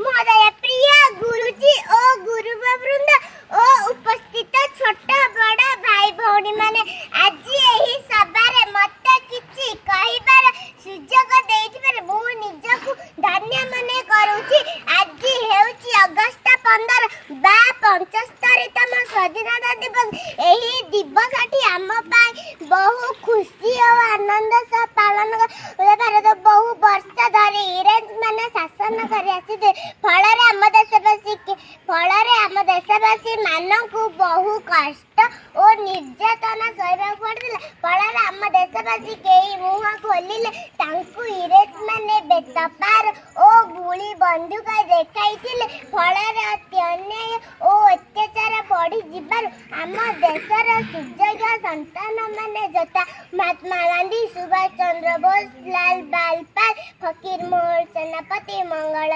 ମହୋଦୟ, ପ୍ରିୟ ଗୁରୁଜୀ ଓ ଗୁରୁବୃନ୍ଦ ଓ ଉପସ୍ଥିତ ଛୋଟ ବଡ଼ ଭାଇ ଭଉଣୀମାନେ, ଆଜି ଏହି ସଭାରେ ମୋତେ କିଛି କହିବାର ସୁଯୋଗ ଦେଇଥିବାରୁ ମୁଁ ନିଜକୁ ଧନ୍ୟ ମନେ କରୁଛି। ଆଜି ହେଉଛି ଅଗଷ୍ଟ 15 ବା 75ତମ ସ୍ୱାଧୀନତା ଦିବସ। ଏହି ଦିବସଟି ଆମ ପାଇଁ ବହୁ ଖୁସି ଓ ଆନନ୍ଦ ସହ ପାଳନ ଭାରତ ବହୁ ବର୍ଷ ଧରି ଇଂରେଜ ମାନେ ଶାସନ କରି ଆସିଥିଲେ। ଫଳରେ ଆମ ଦେଶବାସୀ ମାନଙ୍କୁ ବହୁ କଷ୍ଟ ଓ ନିର୍ଯାତନା ସହିବାକୁ ପଡ଼ିଥିଲା। ଫଳରେ ଆମ ଦେଶବାସୀ କେହି ମୁହଁ ଖୋଲିଲେ ତାଙ୍କୁ ଇଂରେଜ ମାନେ ବେତପାର ଓ ଗୁଳି ବନ୍ଧୁକ ଦେଖାଇଥିଲେ। ଫଳରେ ଅତି ଅନ୍ୟାୟ ଓ ଅତ୍ୟାଚାର ବଢ଼ିଯିବାରୁ ଆମ ଦେଶର ସୁଯୋଗ୍ୟ ସନ୍ତାନମାନେ ଯଥା ମହାତ୍ମା ଗାନ୍ଧୀ, ସୁଭାଷ ଚନ୍ଦ୍ର ବୋଷ, ଲାଲ ବାଲ ପାଲ, ଫକୀର ମୋହନ ସେନାପତି, ମଙ୍ଗଳ